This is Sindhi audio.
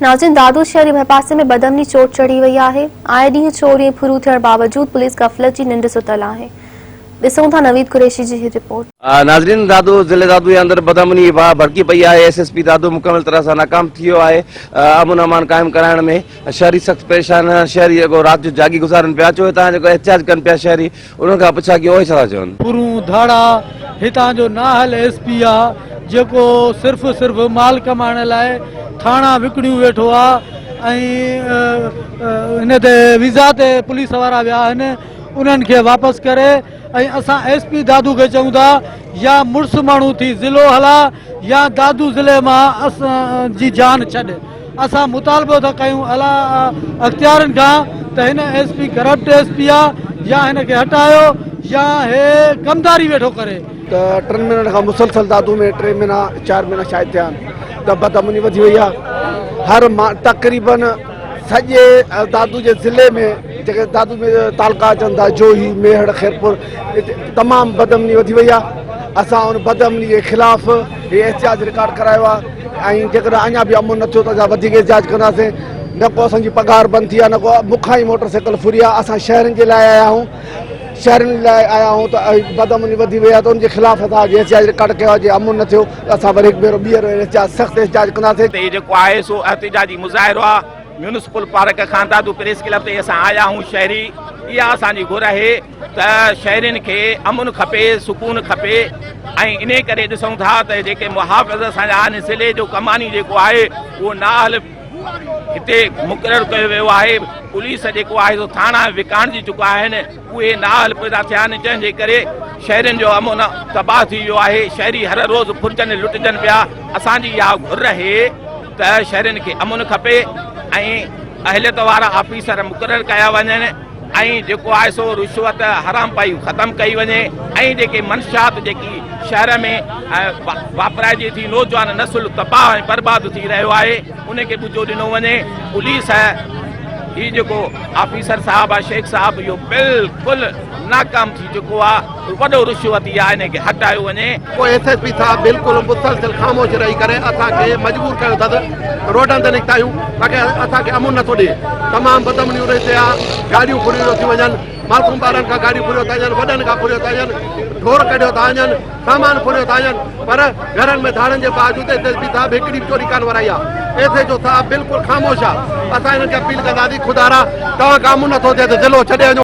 ناظرين دادو شهر جي ڀرپاسي ۾ بدامني چوٽ چڙهي وئي آهي، آئي ڏينهن چوري ۽ ڦرون ٿيڻ باوجود پوليس غفلت جي ننڊ ستل آهي. ڏسون ٿا نويد قريشي جي هي رپورٽ. ناظرين دادو ضلعي دادو جي اندر بدامني جي باهه ڀڙڪي پئي آهي، ايس ايس پي دادو مڪمل طرح سان ناڪام ٿي ويو آهي، امن امان قائم ڪرائڻ ۾ شهري سخت پريشان آهن، شهري جيڪو رات جو جاڳي گذارن پيا، چو هتان جيڪو احتجاج ڪن پيا شهري انهن کان پڇا ڪيو اهي ڇا ٿا چون. ڦرون ڌاڙا هتان جو نااهل ايس پي آ جيڪو صرف صرف مال ڪمائڻ لاء ٿاڻا وڪڻيون ويٺو آ ۽ هن تي ويزا تي پوليس وارا ويا آهن انهن کي واپس ڪري ۽ اسان ايس پي دادو کي چئون ٿا يا مڙس ماڻهو ٿي ضلعو هلا يا دادو ضلعي مان اسان جي جان ڇڏ. اسان مطالبو ٿا ڪيون اعليٰ اختيارين کان ته هن S P corrupt S P آ يا هن کي هٽايو يا هي ڪمداري ويٺو ڪري. ته ٽن مهينن کان مسلسل دادو ۾ ٽي مهينا چار مهينا شايد ٿيا آهن ته بدامني وڌي وئي آهي هر تقريبن سڄي دادو جي ضلعي ۾ جيڪي دادو ۾ تعلقا اچن ٿا جوهي ميهڙ خيرپور اتي تمام بدامني وڌي وئي آهي اسان ان بدامني جي خلاف هي احتجاج رڪارڊ ڪرايو آهي ۽ جيڪڏهن اڃا به امن نه ٿيو ته اسان وڌيڪ احتجاج ڪنداسين نه ڪو اسان جي پگهار بند ٿي آهي نه ڪو مون کان ئي موٽر سائيڪل ڦري آهي اسان شهرين جي لاء آيا آهيون شهرين لاء آيا آهيون ته بدامني وڌي وئي آهي ته ان جي خلاف اسان اڄ احتجاج رڪارڊ ڪيو آهي جي امن نه ٿيو ته اسان وري هڪ ڀيرو ٻيهر احتجاج سخت احتجاج ڪنداسين. هي جيڪو آهي سو احتجاجي مظاهرو آهي ميونسپل پارڪ کان دادو پريس ڪلب تائين اسان آيا آهيون شهري اها اسان جي گهر آهي ته شهرين کي امن کپي سڪون کپي ۽ انهي ڪري ڏسون ٿا ته جيڪي محافظ اسان جا آهن ضلعي جو ڪماني جيڪو آهي اهو نااهل هتي مقرر ڪيو ويو آهي پوليس جيڪو آهي سو ٿاڻا وڪاڻجي چڪا آهن اهي نااهل پيدا ٿيا آهن جنهن جي ڪري شهرين جو امن تباهه ٿي ويو آهي شهري هر روز ڦرجن لٽجن پيا اسان جي اها گهر آهي ته شهرين کي امن کپي ۽ اهليت وارا آفيسر مقرر ڪيا وڃن ۽ جيڪو آهي سو رشوت حرام پائي ختم ڪئي وڃي ۽ جيڪي منشيات جيڪي شهر ۾ واپرائجي ٿي نوجوان نسل تباهه ۽ برباد ٿي رهيو آهي ان کي ٻجو ڏنو وڃي پوليس هي جيڪو آفيسر صاحب آهي شيخ صاحب اهو بلڪل ناڪام ٿي چڪو آهي وڏو رشوتي آهي ان کي هٽايو وڃي. پوء ايس ايس پي صاحب بلڪل مسلسل خاموش رهي ڪري اسان کي مجبور ڪيو اٿس روڊن تي نڪتا آهيون باقي اسان کي امن نٿو ڏئي تمام بدامنيون رهي آ گاڏيون ڦريون ٿيون وڃن معصوم ٻارن کان گاڏيون ڦريو ٿا وڃن وڏن کان ڦريو ٿا وڃن ڍور ڪڍيو ٿا وڃن سامان ڦريو ٿا وڃن پر گهرن ۾ ڌاڙن جي باوجود ايس ايس پي صاحب هڪڙي به چوري ڪانه ورائي آ ايس ايچ او صاحب بلڪل خاموش آ اسان هنن کي اپيل ڪنداسين خدارا توهان کان امن نٿو ٿئي ته ضلعو ڇڏي وڃو.